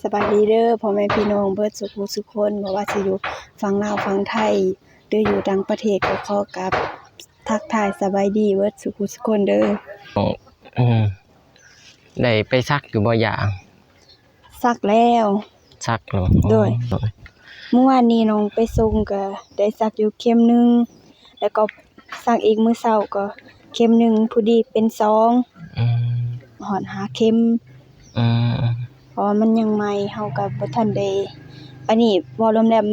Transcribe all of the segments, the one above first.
ສະບາຍດີເດີພໍ່ແມ່ພີ່ນ້ອງເບິດສຸຜູ້ສຸຄົນ ບໍ່ວ່າຊິຢູ່ຝັ່ງລາວຝັ່ງໄທ ຫຼືຢູ່ຕ່າງປະເທດ ກໍຂໍກາບທັກທາຍສະບາຍດີເບິດສຸຜູ້ສຸຄົນເດີ. ອືມ ໄດ້ໄປສັກຢູ່ບໍ່ ຢາ? ສັກແລ້ວ. ສັກແລ້ວ. ໂດຍ. ອໍ ໂດຍ. ມື້ວານນີ້ນ້ອງໄປສົ່ງ ກໍໄດ້ສັກຢູ່ເຂັມໜຶ່ງ ແລ້ວກໍສັກອີກມື້ເຊົ້າກໍເຂັມໜຶ່ງ ພໍດີເປັນສອງ. ອືມ ຮອດຫ້າເຂັມ. ອືມ ເພາະວ່າມັນຍັງໃໝ່ ເຮົາກໍບໍ່ທັນໄດ້ ອັນນີ້ ເວົ້າລວມແລ້ວ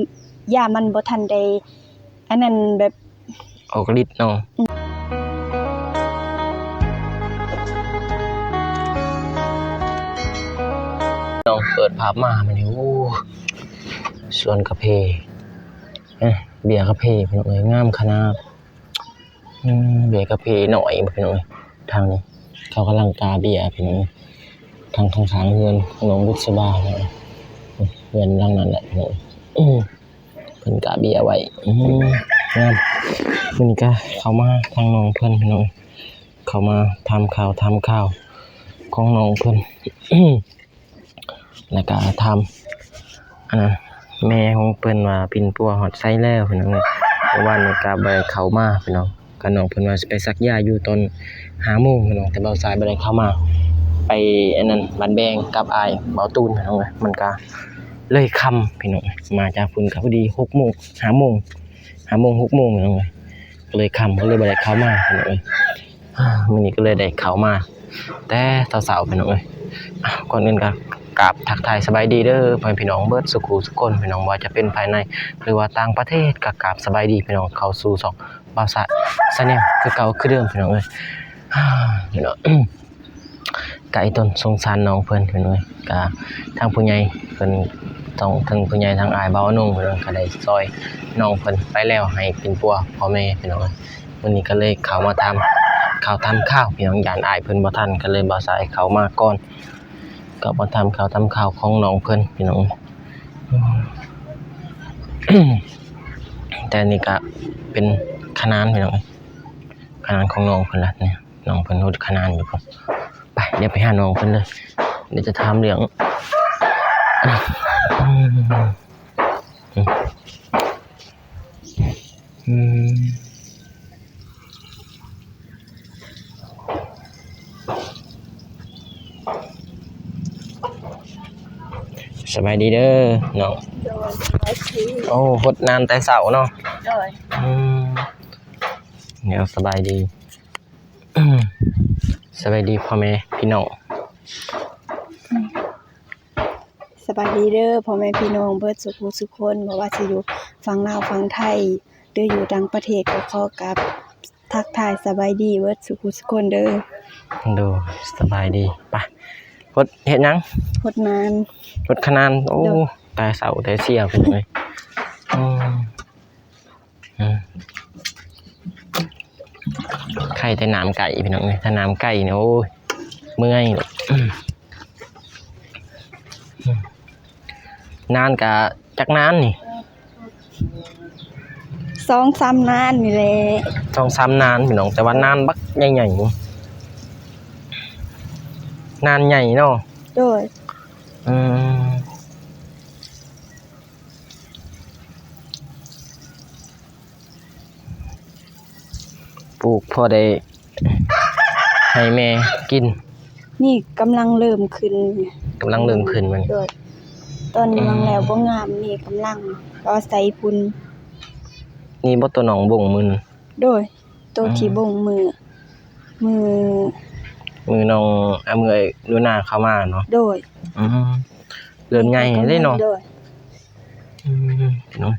ຢາມັນບໍ່ທັນໄດ້ ອັນນັ້ນ ແບບ ອອກລິດເນາະ. ອືມ ນ້ອງເປີດພາບມາມື້ນີ້ ໂອ້ ສວນກາເຟ ເອີ ເບ້ຍກາເຟ ພີ່ນ້ອງເອີຍ ງາມຂະໜາດ. ອືມ ເບ້ຍກາເຟນ້ອຍພີ່ນ້ອງເອີຍ ທາງນີ້ເຂົາກຳລັງກາເບ້ຍພີ່ນ້ອງເອີຍ ທາງຂ້າງໆເຮືອນຂອງນ້ອງບຸດສະບາເນາະ ເຮືອນຫຼັງນັ້ນແຫຼະພີ່ນ້ອງເອີຍ ເພິ່ນກາເບ້ຍໄວ້. ອືມ ງາມ. ມື້ນີ້ກະເຂົ້າມາທາງນ້ອງເພິ່ນພີ່ນ້ອງເອີຍ ເຂົ້າມາຖາມຂ່າວ ຖາມຂ່າວຂອງນ້ອງເພິ່ນ ແລ້ວກະຖາມ ອັນນັ້ນ ແມ່ຂອງເພິ່ນວ່າປິ່ນປົວຮອດໃສແລ້ວພີ່ນ້ອງເອີຍ. ເມື່ອວານນີ້ກະບໍ່ໄດ້ເຂົ້າມາພີ່ນ້ອງ ກະນ້ອງເພິ່ນວ່າຊິໄປສັກຢາຢູ່ຕອນຫ້າໂມງພີ່ນ້ອງ ແຕ່ບ່າວຊາຍບໍ່ໄດ້ເຂົ້າມາ ໄປອັນນັ້ນ ບ້ານແບງກັບອ້າຍບ່າວຕູນພີ່ນ້ອງເອີຍ ມັນກະເລີຍຄ່ຳພີ່ນ້ອງ ມາຈາກພຸ້ນກະພໍດີຫົກໂມງ ຫ້າໂມງ ຫ້າໂມງ ຫົກໂມງພີ່ນ້ອງເອີຍ ກໍເລີຍຄ່ຳ ກໍເລີຍບໍ່ໄດ້ເຂົ້າມາພີ່ນ້ອງເອີຍ. ມື້ນີ້ກໍເລີຍໄດ້ເຂົ້າມາແຕ່ເຊົ້າໆ ພີ່ນ້ອງເອີຍ. ກ່ອນອື່ນກໍກາບທັກທາຍສະບາຍດີເດີພໍ່ແມ່ພີ່ນ້ອງເບິດສຸຄູ່ສຸຄົນ ພີ່ນ້ອງ ບໍ່ວ່າຈະເປັນພາຍໃນ ຫຼືວ່າຕ່າງປະເທດ ກໍກາບສະບາຍດີພີ່ນ້ອງ ເຂົ້າສູ່ຊ່ອງບ່າວຊາຍ Channel ຄືເກົ່າຄືເດີມ ພີ່ນ້ອງເອີຍ. ພີ່ນ້ອງ ກະອີ່ຕົນສົງສານນ້ອງເພິ່ນ ພີ່ນ້ອງເອີຍ ກະທາງຜູ້ໃຫຍ່ເພິ່ນ ທາງ ທາງຜູ້ໃຫຍ່ ທາງອ້າຍບ່າວອານົງ ເພິ່ນກະໄດ້ຊ່ອຍນ້ອງເພິ່ນໄປແລ້ວ ໃຫ້ປິ່ນປົວພໍ່ແມ່ ພີ່ນ້ອງເອີຍ. ມື້ນີ້ກໍເລີຍເຂົ້າມາຖາມຂ່າວຖາມຂ່າວ ພີ່ນ້ອງ ຢ້ານອ້າຍເພິ່ນບໍ່ທັນ ກໍເລີຍບ່າວຊາຍເຂົ້າມາກ່ອນ ກໍມາຖາມຂ່າວຖາມຂ່າວຂອງນ້ອງເພິ່ນ ພີ່ນ້ອງ. ແຕ່ນີ້ກໍເປັນຂະໜານ ພີ່ນ້ອງ ຂະໜານຂອງນ້ອງເພິ່ນລະນີ້ ນ້ອງເພິ່ນຫົດຂະໜານຢູ່ພຸ້ນ. ໄປ ດຽວໄປຫານ້ອງເພິ່ນເລີຍ ດຽວຈະຖາມເລື່ອງ ອືມ ອືມ ສະບາຍດີເດີນ້ອງ. ໂດຍ ສະບາຍດີ. ໂອ້ ຫົດນານແຕ່ເຊົ້າເນາະ. ໂດຍ. ອືມ ແນວສະບາຍດີ. ສະບາຍດີພໍ່ແມ່ພີ່ນ້ອງ. ສະບາຍດີເດີພໍ່ແມ່ພີ່ນ້ອງເບິດສຸຜູ້ສຸຄົນ ບໍ່ວ່າຊິຢູ່ຝັ່ງລາວຝັ່ງໄທ ຫຼືຢູ່ຕ່າງປະເທດ ກໍຂໍກາບທັກທາຍສະບາຍດີເບິດສຸຜູ້ສຸຄົນເດີ. ໂດຍ ສະບາຍດີ. ໄປ ຫົດເຮັດຫຍັງ? ຫົດນານ. ຫົດຂະໜານ. ໂອ້ ໂດຍ ແຕ່ເຊົ້າແຕ່ສຽວເພິ່ນເອີຍ. ອືມ ອືມ ໄຄແຕ່ນ້ຳໃກ້ພີ່ນ້ອງເອີຍ ຖ້ານ້ຳໄກນີ້ ໂອ້ຍ ເມື່ອຍ. ນານກະຈັກນານນີ້? ສອງສາມນານນີ້ແຫຼະ. ສອງສາມນານພີ່ນ້ອງ ແຕ່ວ່ານານບັກໃຫຍ່ໆ ນານໃຫຍ່ເນາະ. ໂດຍ. ອືມ ປູກພໍໄດ້ໃຫ້ແມ່ກິນ. ນີ້ກຳລັງເລີ່ມຂຶ້ນ. ກຳລັງເລີ່ມຂຶ້ນມັນ. ໂດຍ. ຕອນນີ້ ອືມ ວາງແລ້ວບໍ່ງາມ ນີ້ກຳລັງ ກໍໃສ່ຝຸ່ນ. ນີ້ບໍ່ ໂຕນ້ອງບົ່ງມື້ນັ້ນ? ໂດຍ. ໂຕທີ່ ອືມ ບົ່ງມື້ ມື້ ມື້ນ້ອງ ອາ ມື້ໄອ້ໜູນາເຂົ້າມາເນາະ. ໂດຍ. ອືມ ເລີ່ມໃຫຍ່ເດ້ເນາະ. ໂດຍ. ອືມ ເນາະ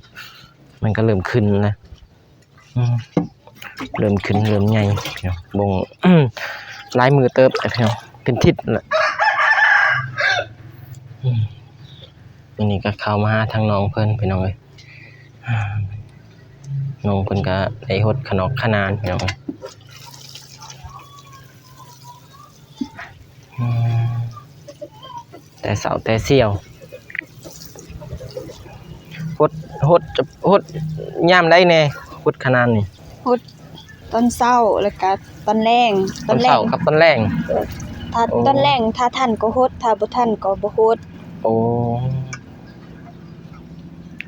ມັນກໍເລີ່ມຂຶ້ນແລ້ວ. ອືມ ເລີ່ມຂຶ້ນ ເລີ່ມໃຫຍ່ເນາະ ບົ່ງ ຫຼາຍມື້ເຕີບແລ້ວເນາະ ເປັນທິດແລ້ວ. ອືມ ອັນນີ້ກໍເຂົ້າມາຫາທາງນ້ອງເພິ່ນ ພີ່ນ້ອງເອີຍ. ນ້ອງເພິ່ນກໍໄດ້ຫົດຂະໜອກຂະໜານ ພີ່ນ້ອງ. ອືມ ແຕ່ເຊົ້າແຕ່ສຽວ ຫົດ ຫົດ ຫົດຍາມໃດແດ່? ຫົດຂະໜານນີ້ ຫົດຕອນເຊົ້າ ແລ້ວກະຕອນແລງ. ຕອນເຊົ້າກັບຕອນແລງ. ຖ້າ ໂອ້ ຕອນແລງ ຖ້າທັນກໍຫົດ ຖ້າບໍ່ທັນກໍບໍ່ຫົດ. ໂອ້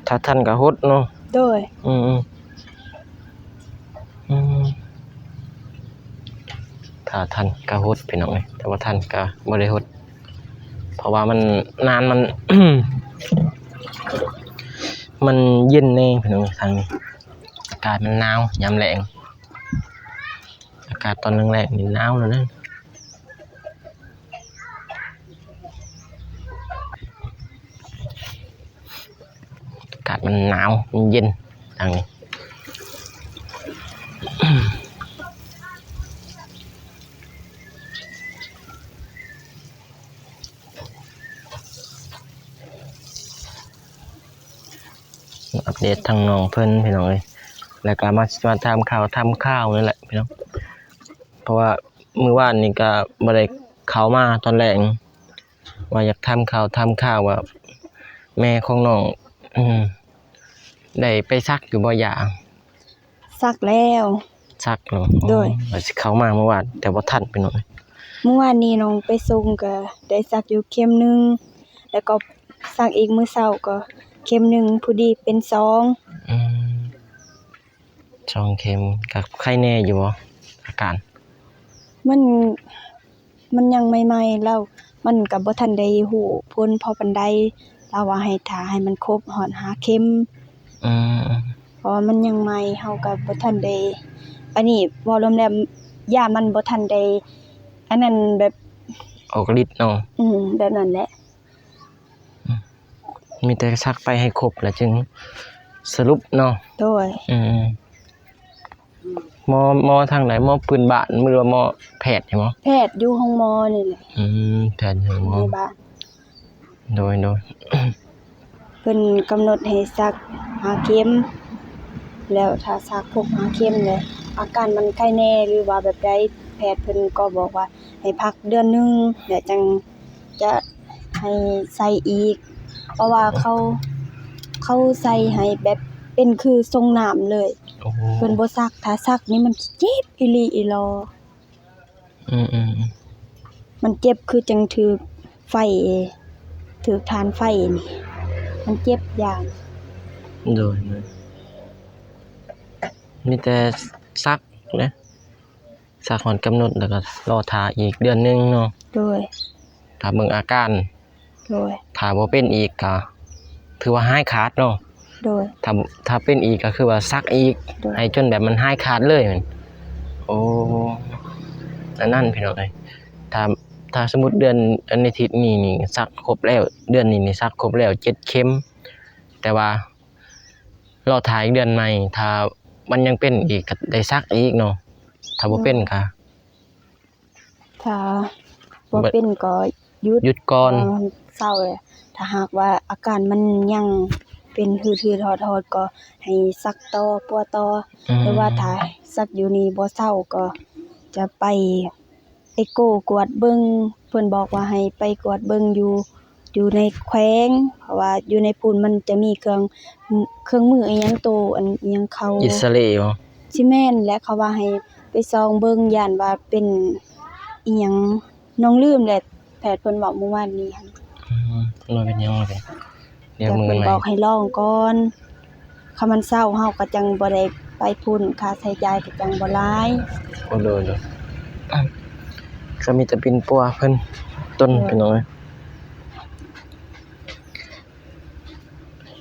ຖ້າທັນກໍຫົດເນາະ. ໂດຍ. ອືມໆ ອືມ ຖ້າທັນກໍຫົດ ພີ່ນ້ອງເອີຍ, ຖ້າບໍ່ທັນກໍບໍ່ໄດ້ຫົດ ເພາະວ່າມັນ ນານມັນ ມັນເຢັນແດ່ ພີ່ນ້ອງເອີຍ. ທາງນີ້ອາກາດມັນໜາວຍາມແລງ, ອາກາດຕອນແລງໆນີ້ໜາວແລ້ວເດີ. ອາກາດມັນໜາວ ມັນເຢັນທາງນີ້. ອັບເດດທາງນ້ອງເພິ່ນ ພີ່ນ້ອງເອີຍ, ແລ້ວກໍມາ ມາຖາມຂ່າວ ຖາມຂ່າວນີ້ແຫຼະ ພີ່ນ້ອງ, ເພາະວ່າມື້ວານນີ້ກໍບໍ່ໄດ້ເຂົ້າມາຕອນແລງ ວ່າຢາກຖາມຂ່າວ ຖາມຂ່າວວ່າແມ່ຂອງນ້ອງ ອືມ ໄດ້ໄປສັກຢູ່ບໍ່ຢາ? ສັກແລ້ວ. ສັກແລ້ວ. ໂດຍ. ໂອ້ ວ່າຊິເຂົ້າມາມື້ວານ ແຕ່ບໍ່ທັນ ພີ່ນ້ອງເອີຍ. ມື້ວານນີ້ນ້ອງໄປສົ່ງກໍໄດ້ສັກຢູ່ເຂັມໜຶ່ງ ແລ້ວກໍສັກອີກມື້ເຊົ້າກໍເຂັມໜຶ່ງ ພໍດີເປັນສອງ. ອືມ ສອງເຂັມ ກໍໄຄແດ່ຢູ່ບໍ່ ອາການ? ມັນ ມັນຍັງໃໝ່ໆ ແລ້ວມັນກໍບໍ່ທັນໄດ້ຮູ້ຜົນພໍປານໃດ, ລາວວ່າໃຫ້ຖ້າໃຫ້ມັນຄົບຮອດຫ້າເຂັມ. ອືມ ເພາະວ່າມັນຍັງໃໝ່ ເຮົາກໍບໍ່ທັນໄດ້ ອັນນີ້ ເວົ້າລວມແລ້ວ ຢ້ານມັນບໍ່ທັນໄດ້ ອັນນັ້ນ ແບບ ອອກລິດເນາະ. ອືມ ແບບນັ້ນແຫຼະ. ອືມ ມີແຕ່ສັກໄປໃຫ້ຄົບແລ້ວຈຶ່ງສະຫຼຸບເນາະ. ໂດຍ. ອືມ ໝໍ ໝໍທາງໃດ? ໝໍພື້ນບ້ານ ຫຼືວ່າໝໍແພດນີ້ບໍ? ແພດຢູ່ໂຮງໝໍນີ້ແຫຼະ. ອືມ ແພດຢູ່ໂຮງໝໍ ໃນບ້ານ. ໂດຍ ໂດຍ. ເພິ່ນກຳນົດໃຫ້ສັກຫ້າເຂັມ ແລ້ວຖ້າສັກຄົບຫ້າເຂັມແລ້ວ ອາການມັນໄຄແດ່ ຫຼືວ່າແບບໃດ ແພດເພິ່ນກໍບອກວ່າໃຫ້ພັກເດືອນໜຶ່ງ ແລ້ວຈັ່ງຈະໃຫ້ໃສ່ອີກ, ເພາະວ່າເຂົາ ເຂົາໃສ່ໃຫ້ແບບເປັນຄືຊົງນ້ຳເລີຍ. ໂອ້ ເພິ່ນບໍ່ສັກ, ຖ້າສັກນີ້ມັນຊິເຈັບອີ່ຫຼີອີ່ຫຼໍ. ອືມໆໆ ມັນເຈັບຄືຈັ່ງຖືກໄຟ ຖືກຖ່ານໄຟນີ້ ມັນເຈັບຢ່າງ. ໂດຍ ໂດຍ. ມີແຕ່ສັກເດ້ ສັກຮອດກຳນົດ ແລ້ວກໍລໍຖ້າອີກເດືອນໜຶ່ງເນາະ. ໂດຍ. ຖ້າເບິ່ງອາການ. ໂດຍ. ຖ້າບໍ່ເປັນອີກກໍຖືວ່າຫາຍຂາດເນາະ. ໂດຍ. ຖ້າ ຖ້າເປັນອີກກໍຄືວ່າສັກອີກ. ໂດຍ. ໃຫ້ຈົນແບບມັນຫາຍຂາດເລີຍ. ໂອ້ ອັນນັ້ນພີ່ນ້ອງເອີຍ, ຖ້າ ຖ້າສົມມຸດເດືອນ ອັນ ອາທິດນີ້ນີ້ສັກຄົບແລ້ວ ເດືອນນີ້ນີ້ສັກຄົບແລ້ວເຈັດເຂັມ, ແຕ່ວ່າລໍຖ້າອີກເດືອນໃໝ່ ຖ້າມັນຍັງເປັນອີກກໍໄດ້ສັກອີກເນາະ, ຖ້າບໍ່ເປັນກໍ ຖ້າບໍ່ເປັນກໍຢຸດ ຢຸດກ່ອນ ເຊົາແຫຼະ. ຖ້າຫາກວ່າອາການມັນຍັງເປັນຮືດໆຮອດໆ ກໍໃຫ້ສັກຕໍ່ ປົວຕໍ່. ອືມ ຫຼືວ່າຖ້າສັກຢູ່ນີ້ບໍ່ເຊົາ ກໍຈະໄປເອໂກກວດເບິ່ງ, ເພິ່ນບອກວ່າໃຫ້ໄປກວດເບິ່ງຢູ່ ຢູ່ໃນແຂວງ, ເພາະວ່າຢູ່ໃນພຸ້ນມັນຈະມີເຄື່ອງ ເຄື່ອງມືອີ່ຫຍັງ ໂຕອັນອີ່ຫຍັງເຂົາ ເອັກຊະເຣບໍ? ຊິແມ່ນແຫຼະ, ເຂົາວ່າໃຫ້ໄປສ່ອງເບິ່ງ ຢ້ານວ່າເປັນອີ່ຫຍັງ ນ້ອງລືມແຫຼະ, ແພດເພິ່ນເວົ້າມື້ວານນີ້ຫັ້ນ. ອືມ ບໍ່ເປັນຫຍັງ ດຽວມື້ໃໝ່ ແຕ່ເພິ່ນບອກໃຫ້ລອງກ່ອນ. ຄັນມັນເຊົາເຮົາກໍຈັ່ງບໍ່ໄດ້ໄປພຸ້ນ, ຄ່າໃຊ້ຈ່າຍກໍຈັ່ງບໍ່ຫຼາຍ. ໂອ້ ໂດຍ ໂດຍ. ກໍມີແຕ່ປິ່ນປົວເພິ່ນ ຕົນ ໂດຍ ພີ່ນ້ອງເອີຍ.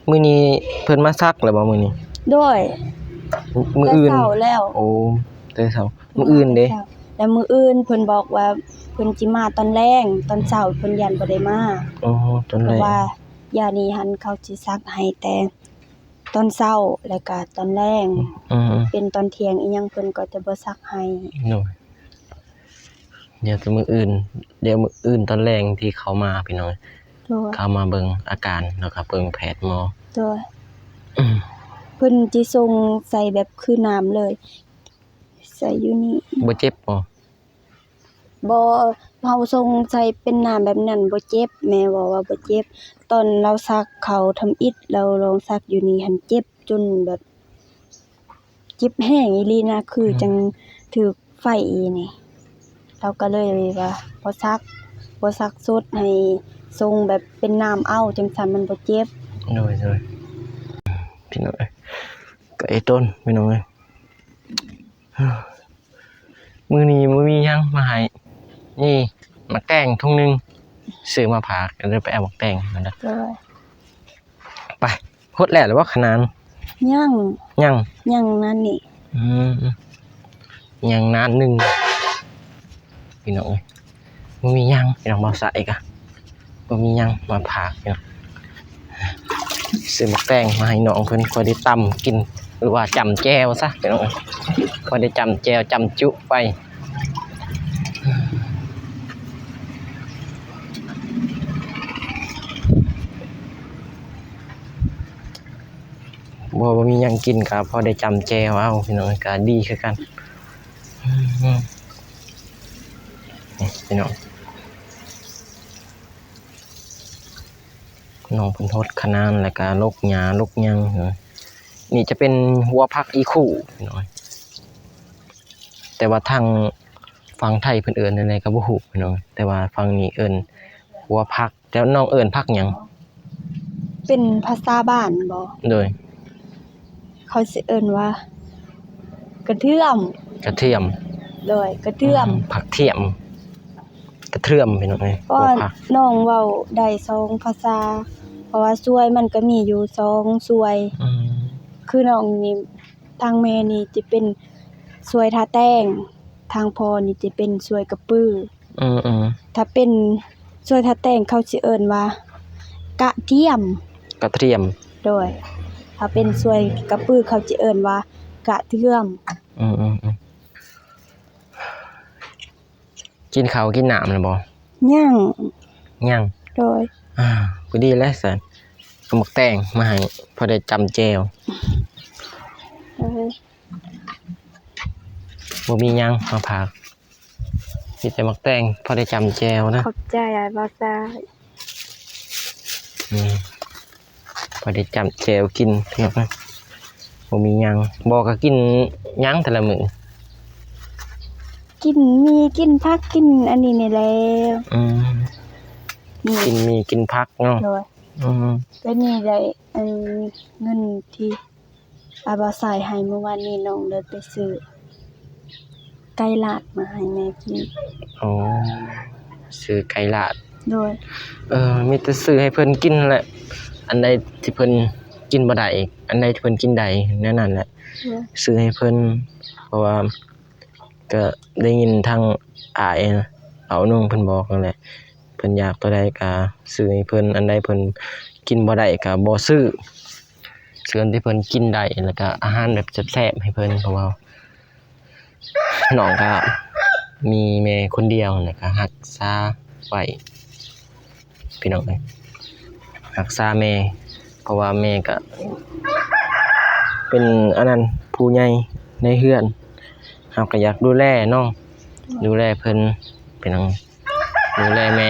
ມື້ນີ້ເພິ່ນມາສັກແລ້ວບໍ່ມື້ນີ້? ໂດຍ ມື້ອື່ນ ແຕ່ເຊົ້າແລ້ວ. ໂອ້ ແຕ່ເຊົ້າ. ມື້ອື່ນເດ້? ແລ້ວມື້ອື່ນເພິ່ນບອກວ່າເພິ່ນຊິມາຕອນແລງ, ຕອນເຊົ້າເພິ່ນຢ້ານບໍ່ໄດ້ມາ. ອໍ ຕອນແລງ ເພາະວ່າຢານີ້ຫັ້ນເຂົາຊິສັກໃຫ້ແຕ່ ຕອນເຊົ້າ ແລ້ວກະຕອນແລງ. ອືມ ເປັນຕອນທ່ຽງອີ່ຫຍັງເພິ່ນກໍຈະບໍ່ສັກໃຫ້. ໂດຍ. ດຽວແຕ່ມື້ອື່ນ ດຽວມື້ອື່ນຕອນແລງທີ່ເຂົາມາພີ່ນ້ອງ. ໂດຍ. ເຂົາມາເບິ່ງອາການ ແລ້ວກໍເບິ່ງແພດໝໍ. ໂດຍ. ອືມ ເພິ່ນຊິສົ່ງໃສ່ແບບຄືນ້ຳເລີຍ ໃສ່ຢູ່ນີ້. ບໍ່ເຈັບບໍ່? ບໍ່, ເຮົາສົ່ງໃສ່ເປັນນ້ຳແບບນັ້ນບໍ່ເຈັບ, ແມ່ເວົ້າວ່າບໍ່ເຈັບ. ຕອນລາວສັກເຂົາທຳອິດ ລາວລອງສັກຢູ່ນີ້ຫັ້ນເຈັບຈົນແບບເຈັບແຮງອີ່ຫຼີນະ, ຄື ອືມ ຈັ່ງຖືກໄຟນີ້. ລາວກໍເລີຍວ່າບໍ່ສັກ. ບໍ່ຊັກສົດ ໃຫ້ຊົງແບບເປັນນ້ຳເອົາ ຈັ່ງຊັ້ນມັນບໍ່ເຈັບ. ໂດຍ ໂດຍ ພີ່ນ້ອງເອີຍ ໄກ່ຕົ້ນ ພີ່ນ້ອງເອີຍ. ມື້ນີ້ບໍ່ມີຫຍັງມາໃຫ້ ນີ້ໝາກແຕງຖົງໜຶ່ງ ຊື້ມາຝາກ ກໍເລີຍໄປເອົາໝາກແຕງນັ້ນແຫຼະ. ໂດຍ ໄປ ຫົດແລ້ວ ຫຼືວ່າຂະໜານ? ຍັງ ຍັງ ຍັງນັ້ນນີ້. ອືມ ຍັງນານໜຶ່ງ ພີ່ນ້ອງເອີຍ. ບໍ່ມີຫຍັງພີ່ນ້ອງ ບ່າວສາຍກະບໍ່ມີຫຍັງມາຝາກພີ່ນ້ອງ. ຊື້ໝາກແຕງມາໃຫ້ນ້ອງເພິ່ນ ພໍໄດ້ຕຳກິນ ຫຼືວ່າຈ້ຳແຈ່ວຊະພີ່ນ້ອງເອີຍ ພໍໄດ້ຈ້ຳແຈ່ວຈ້ຳຈຸໄປ. ບໍ່ ບໍ່ມີຫຍັງກິນກະພໍໄດ້ຈ້ຳແຈ່ວເອົາພີ່ນ້ອງ ກະດີຄືກັນ. ນີ້ພີ່ນ້ອງ ນ້ອງເພິ່ນຫົດຂະໜານ ແລ້ວກະລົກຫຍ້າລົກຫຍັງ. ນີ້ຈະເປັນຫົວຜັກອີຄູ້ພີ່ນ້ອງ ແຕ່ວ່າທາງຝັ່ງໄທເພິ່ນເອີ້ນແນວໃດກໍບໍ່ຮູ້ພີ່ນ້ອງ ແຕ່ວ່າຝັ່ງນີ້ເອີ້ນຫົວຜັກ. ແລ້ວນ້ອງເອີ້ນຜັກຫຍັງ? ເປັນພາສາບ້ານບໍ? ໂດຍ ເຂົາຊິເອີ້ນວ່າກະເທືອມ. ກະເທືອມ. ໂດຍ ກະເທືອມ. ອືມ ຜັກເທືອມ ກະເທືອມ ພີ່ນ້ອງເອີຍ. ເພາະວ່ານ້ອງເວົ້າໄດ້ສອງພາສາ ເພາະວ່າສວຍມັນກະມີຢູ່ສອງສວຍ. ອືມ ຄືນ້ອງນີ້ ທາງແມ່ນີ້ຈະເປັນສວຍທ່າແຕງ ທາງພໍ່ນີ້ຈະເປັນສວຍກະປື. ອືມໆ ຖ້າເປັນສວຍທ່າແຕງເຂົາຊິເອີ້ນວ່າກະທຽມ. ກະທຽມ. ໂດຍ ຖ້າເປັນສວຍກະປືເຂົາຈະເອີ້ນວ່າກະເທືອມ. ອືມໆໆ ກິນເຂົ້າກິນນ້ຳແລ້ວບໍ່? ຍັງ. ຍັງ. ໂດຍ. ອາ ພໍດີແລ້ວຊັ້ນ ເອົາໝາກແຕງມາໃຫ້ ພໍໄດ້ຈ້ຳແຈ່ວ. ໂດຍ. ບໍ່ມີຫຍັງມາຝາກ ມີແຕ່ໝາກແຕງພໍໄດ້ຈ້ຳແຈ່ວນະ. ຂອບໃຈອ້າຍບ່າວຊາຍ. ອືມ ພໍໄດ້ຈ້ຳແຈ່ວກິນພີ່ນ້ອງເອີຍ. ບໍ່ມີຫຍັງ ບໍ່ກະກິນຫຍັງແຕ່ລະມື້? ກິນໝີ່ ກິນຜັກ ກິນອັນນີ້ນີ້ແຫຼະ. ອືມ ກິນໝີ່ກິນຜັກເນາະ. ໂດຍ. ອືມ ແຕ່ນີ້ໄດ້ ອັນ ເງິນທີ່ ອາ ບ່າວຊາຍໃຫ້ມື້ວານນີ້ ນ້ອງເລີຍໄປຊື້ໄກ່ລາດມາໃຫ້ແມ່ກິນ. ອໍ ຊື້ໄກ່ລາດ. ໂດຍ. ເອີ ມີແຕ່ຊື້ໃຫ້ເພິ່ນກິນຫັ້ນແຫຼະ ອັນໃດທີ່ເພິ່ນກິນບໍ່ໄດ້ ອັນໃດທີ່ເພິ່ນກິນໄດ້ ແນວນັ້ນແຫຼະ. ໂດຍ. ຊື້ໃຫ້ເພິ່ນ ເພາະວ່າກະໄດ້ຍິນທາງອ້າຍ ເອົານ້ອງເພິ່ນບອກຫັ້ນແຫຼະ ເພິ່ນຢາກຕົວໃດກະຊື້ໃຫ້ເພິ່ນ ອັນໃດເພິ່ນກິນບໍ່ໄດ້ກະບໍ່ຊື້. ສ່ວນທີ່ເພິ່ນກິນໄດ້ ແລ້ວກະອາຫານແບບແຊບໆໃຫ້ເພິ່ນ ເພາະວ່ານ້ອງກະມີແມ່ຄົນດຽວ ແລ້ວກະຮັກສາໄວ້ພີ່ນ້ອງເອີຍ ຮັກສາແມ່ ເພາະວ່າແມ່ກະເປັນອັນນັ້ນ ຜູ້ໃຫຍ່ໃນເຮືອນ ເຮົາກະຢາກດູແລເນາະ ດູແລເພິ່ນ ພີ່ນ້ອງ. ດູແລແມ່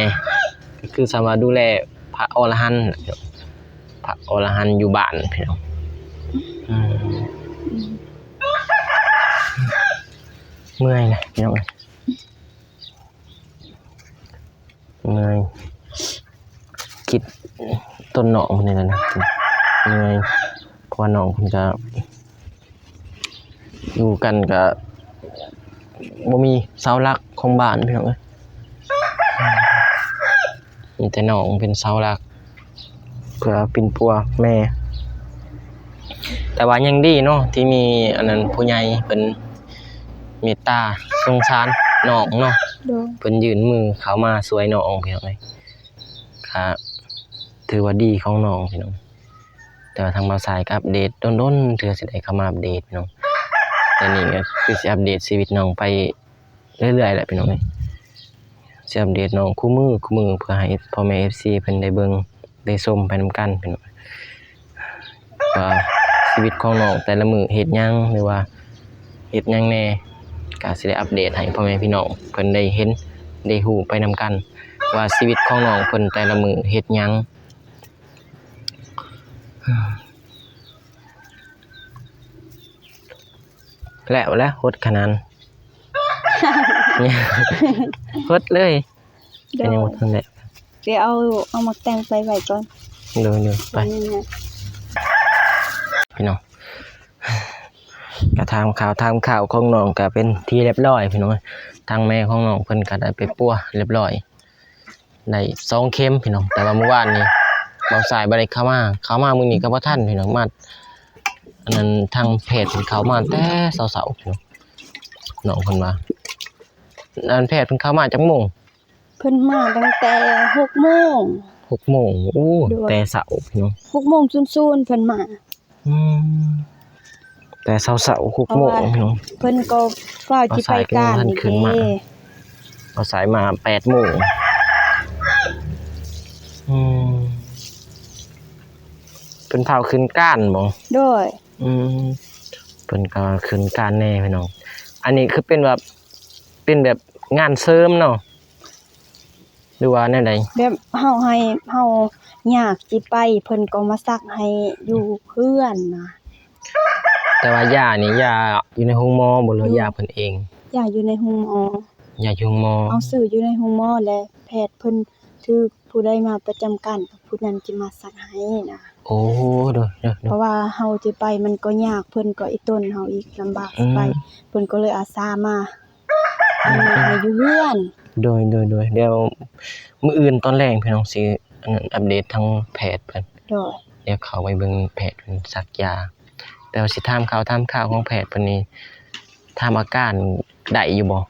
ກະຄືສາມາດດູແລພະອໍລະຫັນ ພະອໍລະຫັນຢູ່ບ້ານພີ່ນ້ອງ. ອືມ ເມື່ອຍນະພີ່ນ້ອງ ເມື່ອຍ ຄິດ ຕົ້ນນ້ອງນີ້ແຫຼະນະ ເມື່ອຍ ເພາະວ່ານ້ອງເພິ່ນກະ ຢູ່ກັນກະບໍ່ມີເສົາຫຼັກຂອງບ້ານພີ່ນ້ອງເອີຍ ມີແຕ່ນ້ອງເປັນເສົາຫຼັກ ເພື່ອປິ່ນປົວແມ່. ແຕ່ວ່າຍັງດີເນາະ ທີ່ມີອັນນັ້ນ ຜູ້ໃຫຍ່ເພິ່ນເມດຕາສົງສານນ້ອງເນາະ. ໂດຍ. ເພິ່ນຍື່ນມືເຂົ້າມາຊ່ວຍນ້ອງພີ່ນ້ອງເອີຍ ກະຖືວ່າດີຂອງນ້ອງພີ່ນ້ອງ. ແຕ່ວ່າທາງບ່າວຊາຍກໍອັບເດດດົນໆ ເທື່ອຊິໄດ້ເຂົ້າມາອັບເດດພີ່ນ້ອງ. ແຕ່ນີ້ກໍຄືຊິອັບເດດຊີວິດນ້ອງໄປເລື້ອຍໆແຫຼະພີ່ນ້ອງເອີຍ ຊິອັບເດດນ້ອງຄູ່ມື້ຄູ່ມື້ ເພື່ອໃຫ້ພໍ່ແມ່ເອັຟຊີເພິ່ນໄດ້ເບິ່ງໄດ້ຊົມໄປນຳກັນພີ່ນ້ອງ ວ່າຊີວິດຂອງນ້ອງແຕ່ລະມື້ເຮັດຫຍັງ ຫຼືວ່າເຮັດຫຍັງແດ່ ກໍຊິໄດ້ອັບເດດໃຫ້ພໍ່ແມ່ພີ່ນ້ອງເພິ່ນໄດ້ເຫັນໄດ້ຮູ້ໄປນຳກັນ ວ່າຊີວິດຂອງນ້ອງເພິ່ນແຕ່ລະມື້ເຮັດຫຍັງ. ແລ້ວແຫຼະ ຫົດຂະໜານ ຫົດເລີຍ ໂດຍ ກໍຍັງບໍ່ທັນແລ້ວ ດຽວເອົາ ເອົາໝາກແຕງໄປໄວ້ກ່ອນ. ໂດຍໆ ໄປ ອັນນີ້ນະ ພີ່ນ້ອງ ກະຖາມຂ່າວ ຖາມຂ່າວຂອງນ້ອງກະເປັນທີ່ຮຽບຮ້ອຍພີ່ນ້ອງ. ທາງແມ່ຂອງນ້ອງເພິ່ນກະໄດ້ໄປປົວຮຽບຮ້ອຍ ໄດ້ສອງເຂັມພີ່ນ້ອງ. ແຕ່ວ່າມື້ວານນີ້ບ່າວຊາຍບໍ່ໄດ້ເຂົ້າມາ ເຂົ້າມາມື້ນີ້ກໍບໍ່ທັນພີ່ນ້ອງ. ມາ ອັນນັ້ນ ທາງແພດເພິ່ນເຂົ້າມາແຕ່ເຊົ້າໆ ພີ່ນ້ອງ ນ້ອງເພິ່ນວ່າ. ອັນແພດເພິ່ນເຂົ້າມາຈັກໂມງ? ເພິ່ນມາຕັ້ງແຕ່ຫົກໂມງ. ຫົກໂມງ ໂອ້ ໂດຍ ແຕ່ເຊົ້າພີ່ນ້ອງ ຫົກໂມງສູນໆ ເພິ່ນມາ. ອືມ ແຕ່ເຊົ້າໆ ຫົກໂມງ ເພາະວ່າພີ່ນ້ອງ ເພິ່ນກໍຟ້າວຊິໄປການນີ້ເດ້. ບ່າວຊາຍມາແປດໂມງ. ອືມ ເພິ່ນຟ້າວຂຶ້ນການບໍ? ໂດຍ. ອືມ ເພິ່ນກໍຂຶ້ນການແດ່ພີ່ນ້ອງ. ອັນນີ້ຄືເປັນແບບ ເປັນແບບງານເສີມເນາະ ຫຼືວ່າແນວໃດ? ແບບເຮົາໃຫ້ ເຮົາຢາກຊິໄປ ເພິ່ນກໍມາສັກໃຫ້ຢູ່ເຮືອນນະ. ແຕ່ວ່າຢານີ້ ຢາຢູ່ໃນໂຮງໝໍບໍ່ ຫຼືວ່າຢາເພິ່ນເອງ? ຢາຢູ່ໃນໂຮງໝໍ. ຢາຢູ່ໂຮງໝໍ ເຮົາຊື້ຢູ່ໃນໂຮງໝໍ ແລະ ແພດເພິ່ນຖືກ ຜູ້ໃດມາປະຈຳການ ກໍຜູ້ນັ້ນຈະມາສັກໃຫ້ນະ. ໂອ້ ໂດຍໆໆ ເພາະວ່າເຮົາຊິໄປມັນກໍຍາກ ເພິ່ນກໍອີຕົນເຮົາອີກ ລຳບາກ ອືມ ຊິໄປ ເພິ່ນກໍເລີຍອາສາມາ ອືມ ມາໃຫ້ຢູ່ເຮືອນ. ໂດຍໆໆ ດຽວມື້ອື່ນຕອນແລງພີ່ນ້ອງຊິ ອັນນັ້ນ ອັບເດດທາງແພດເພິ່ນ. ໂດຍ. ດຽວເຂົ້າໄປເບິ່ງແພດເພິ່ນສັກຢາ ແຕ່ວ່າຊິຖາມຂ່າວ ຖາມຂ່າວຂອງແພດເພິ່ນນີ້ ຖາມອາການໄດ້ຢູ່ບໍ່?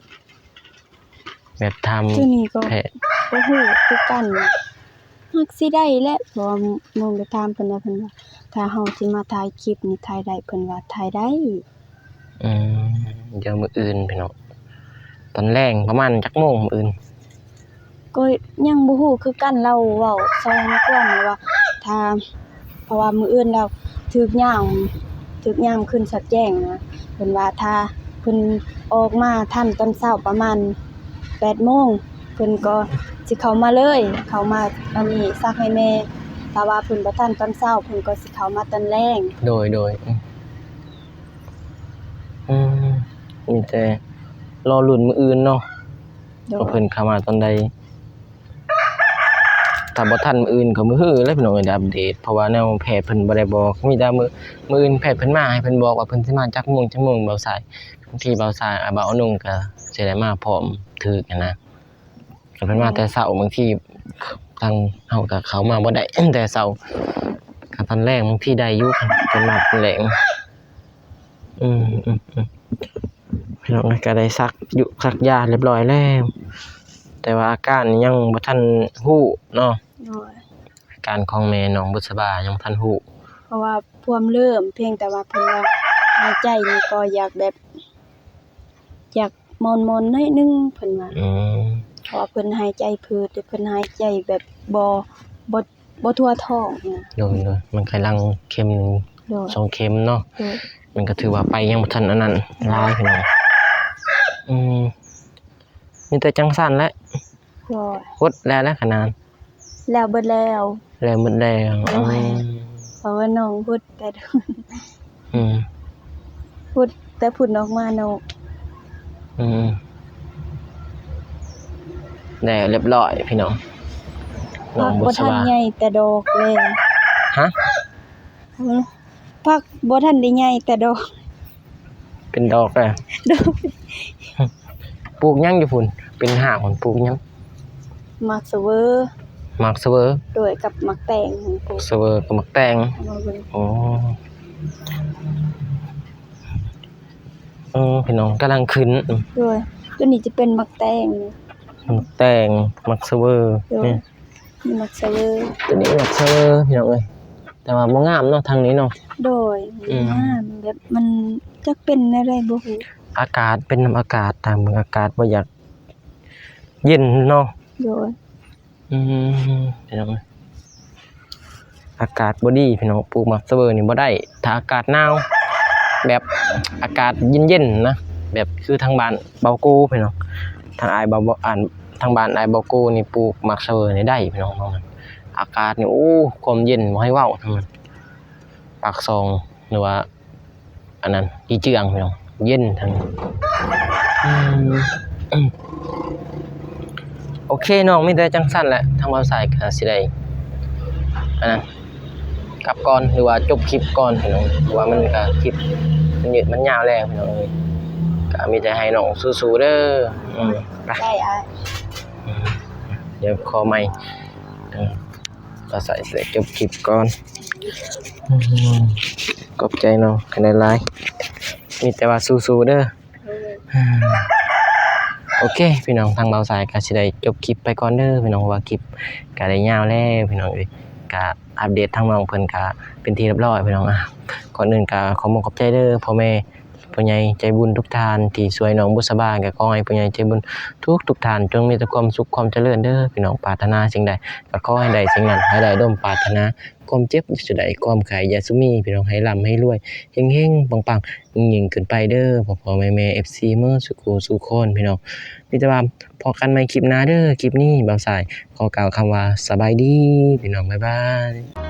ແບບຖາມ ໂຕນີ້ກໍ ແພດ ບໍ່ຮູ້ຄືກັນ ມັກຊິໄດ້ແຫຼະ ເພາະວ່ານ້ອງໄດ້ຖາມເພິ່ນແລ້ວ ເພິ່ນວ່າຖ້າເຮົາຊິມາຖ່າຍຄລິບນີ້ ຖ່າຍໄດ້ ເພິ່ນວ່າຖ່າຍໄດ້. ອືມ ດຽວມື້ອື່ນພີ່ນ້ອງ ຕອນແລງປະມານຈັກໂມງມື້ອື່ນ? ກໍຍັງບໍ່ຮູ້ຄືກັນ ລາວເວົ້າຊ່ອຍມາກ່ອນວ່າ ຖ້າ ເພາະວ່າມື້ອື່ນລາວຖືກຍາມ ຖືກຍາມຂຶ້ນສັດແຈ້ງນະ ເພິ່ນວ່າຖ້າເພິ່ນອອກມາທັນຕອນເຊົ້າປະມານແປດໂມງ ເພິ່ນກໍຊິເຂົ້າມາເລີຍ ເຂົ້າມາອັນນີ້ສັກໃຫ້ແມ່ ຖ້າວ່າເພິ່ນບໍ່ທັນຕອນເຊົ້າ ເພິ່ນກໍຊິເຂົ້າມາຕອນແລງ. ໂດຍໆ ອືມ ອືມ ມີແຕ່ລໍລຸ້ນມື້ອື່ນເນາະ ໂດຍ ວ່າເພິ່ນເຂົ້າມາຕອນໃດ. ຖ້າບໍ່ທັນມື້ອື່ນກໍມື້ຮືແຫຼະພີ່ນ້ອງເອີຍ ໄດ້ອັບເດດ ເພາະວ່າແນວແພດເພິ່ນບໍ່ໄດ້ບອກ ມີແຕ່ມື້ ມື້ອື່ນແພດເພິ່ນມາ ໃຫ້ເພິ່ນບອກວ່າເພິ່ນຊິມາຈັກໂມງ ຈັກໂມງ ບ່າວຊາຍ ບາງທີບ່າວຊາຍ ອ່າ ບ່າວອະນົງກໍຊິໄດ້ມາພ້ອມຖືກຫັ້ນນະ. ຄັນເພິ່ນມາແຕ່ເຊົ້າ ບາງທີທາງເຮົາກໍເຂົ້າມາບໍ່ໄດ້ແຕ່ເຊົ້າ ຄັນຕອນແລງບາງທີໄດ້ຢູ່ ເພິ່ນມາຕອນແລງ. ອືມ ອືມ ອືມ ພີ່ນ້ອງເອີຍ ກໍໄດ້ສັກຢູ່ ສັກຢາຮຽບຮ້ອຍແລ້ວ ແຕ່ວ່າອາການຍັງບໍ່ທັນຮູ້ເນາະ. ໂດຍ. ອາການຂອງແມ່ນ້ອງບຸດສະບາຍັງບໍ່ທັນຮູ້ ເພາະວ່າພວມເລີ່ມ ພຽງແຕ່ວ່າເພິ່ນວ່າຫາຍໃຈນີ້ກໍຢາກແບບ ຢາກໝອນໆ ໜ້ອຍໜຶ່ງ ເພິ່ນວ່າ. ອືມ ເພາະວ່າເພິ່ນຫາຍໃຈຜືດ ແລະ ເພິ່ນຫາຍໃຈແບບບໍ່ ບໍ່ ບໍ່ທົ່ວທ້ອງນະ. ໂດຍໆ ມັນກຳລັງເຂັມໜຶ່ງ ໂດຍ ສອງເຂັມເນາະ. ໂດຍ. ມັນກໍຖືວ່າໄປຍັງບໍ່ທັນອັນນັ້ນຫຼາຍພີ່ນ້ອງ. ອືມ ມີແຕ່ຈັ່ງຊັ້ນແຫຼະ. ໂດຍ. ຫົດແລ້ວນະຂະໜາດ ແລ້ວເບິດແລ້ວ ແລ້ວໝົດແລ້ວ. ໂດຍ. ອືມ ເພາະວ່ານ້ອງຫົດແຕ່ ອືມ ຫົດແຕ່ພຸ້ນອອກມາເນາະ. ອືມ ແລ້ວຮຽບຮ້ອຍພີ່ນ້ອງ ນ້ອງບຸດສະບາ ພັກບໍ່ທັນໃຫຍ່ແຕ່ດອກເລີຍ. ຮະ? ອືມ ຜັກບໍ່ທັນໄດ້ໃຫຍ່ແຕ່ດອກ ເປັນດອກແລ້ວ. ໂດຍ. ປູກຫຍັງຢູ່ພຸ້ນ? ເປັນຮາກພຸ້ນ ປູກຫຍັງ? ໝາກສະເຫວີ. ໝາກສະເຫວີ? ໂດຍ ກັບໝາກແຕງ. ໝາກສະເຫວີກັບໝາກແຕງ. ເອົາມາເບິ່ງ. ໂອ້ ເອີ ພີ່ນ້ອງກຳລັງຂຶ້ນ. ໂດຍ. ຕົວນີ້ຈະເປັນໝາກແຕງ. ໝາກແຕງ ໝາກສະເຫວີ. ໂດຍ. ນີ້ ນີ້ໝາກສະເຫວີ ຕົວນີ້ໝາກສະເຫວີພີ່ນ້ອງເອີຍ ແຕ່ວ່າບໍ່ງາມເນາະທາງນີ້ເນາະ. ໂດຍ. ອືມ ງາມແບບມັນຈັກເປັນແນວໃດບໍ່ຮູ້ ອາກາດ ເປັນນຳອາກາດ ທາງເບິ່ງອາກາດບໍ່ຢາກເຢັນເນາະ. ໂດຍ. ອືມ ພີ່ນ້ອງເອີຍ ອາກາດບໍ່ດີພີ່ນ້ອງ ປູກໝາກສະເຫວີນີ້ບໍ່ໄດ້ ຖ້າອາກາດໜາວ ແບບອາກາດເຢັນໆ ນະ ແບບຄືທາງບ້ານເບົາໂກພີ່ນ້ອງ ທາງອ້າຍເບົາ ອັນ ທາງບ້ານອ້າຍເບົາໂກນີ້ປູກໝາກສະເຫວີນີ້ໄດ້ພີ່ນ້ອງ. ອາກາດນີ້ ໂອ້ ຄວາມເຢັນບໍ່ໃຫ້ເວົ້າ ປາກຊ່ອງ ຫຼືວ່າ ອັນນັ້ນ ອີເຈືອງພີ່ນ້ອງ ເຢັນທັງ ອືມ ອືມ ໂອເຄນ້ອງ ມີແຕ່ຈັ່ງຊັ້ນແຫຼະ ທາງບ່າວສາຍກໍຊິໄດ້ ອັນນັ້ນ ກັບກ່ອນ ຫຼືວ່າຈົບຄລິບກ່ອນພີ່ນ້ອງ ເພາະວ່າມັນກໍຄລິບມັນຍືດມັນຍາວແລ້ວພີ່ນ້ອງເອີຍ ກໍມີແຕ່ໃຫ້ນ້ອງສູ້ໆເດີ. ອືມ ໄປ ໄດ້ອ້າຍ ອືມ ດຽວຂໍໃໝ່ ເອີ ບ່າວສາຍຊິໄດ້ຈົບຄລິບກ່ອນ. ອືມ ຂອບໃຈນ້ອງຫຼາຍໆ ມີແຕ່ວ່າສູ້ໆເດີ. ໂອເຄພີ່ນ້ອງ ທາງບ່າວສາຍກໍຊິໄດ້ຈົບຄລິບໄປກ່ອນເດີພີ່ນ້ອງ ເພາະວ່າຄລິບກໍໄດ້ຍາວແລ້ວພີ່ນ້ອງເອີຍ ກໍອັບເດດທາງນ້ອງເພິ່ນກໍເປັນທີ່ຮຽບຮ້ອຍພີ່ນ້ອງ. ອາ ກ່ອນອື່ນກໍຂໍຂອບໃຈເດີພໍ່ແມ່ຜູ້ໃຫຍ່ໃຈບຸນທຸກທ່ານທີ່ຊ່ວຍນ້ອງບຸດສະບາ ກໍຂໍໃຫ້ຜູ້ໃຫຍ່ໃຈບຸນທຸກໆທ່ານ ຈົ່ງມີແຕ່ຄວາມສຸກຄວາມຈະເລີນເດີພີ່ນ້ອງ. ປາດຖະໜາສິ່ງໃດກໍຂໍໃຫ້ໄດ້ສິ່ງນັ້ນ ໃຫ້ໄດ້ສົມປາດຖະໜາ. ຄວາມເຈັບຢ່າສູ່ໄດ້ ຄວາມໄຂ້ຢ່າສູ່ມີພີ່ນ້ອງ ໃຫ້ລ່ຳໃຫ້ລວຍ ເຮັງໆ ປັງໆ ຍິ່ງໆຂຶ້ນໄປເດີ ພໍ່ໆແມ່ໆ ເອັຟຊີ ເໝິດສູ່ຄູ່ສູ່ຄົນພີ່ນ້ອງ. ມີແຕ່ວ່າພໍ້ກັນໃໝ່ຄລິບໜ້າເດີ. ຄລິບນີ້ບ່າວສາຍຂໍກ່າວຄຳວ່າສະບາຍດີພີ່ນ້ອງ ບາຍບາຍ.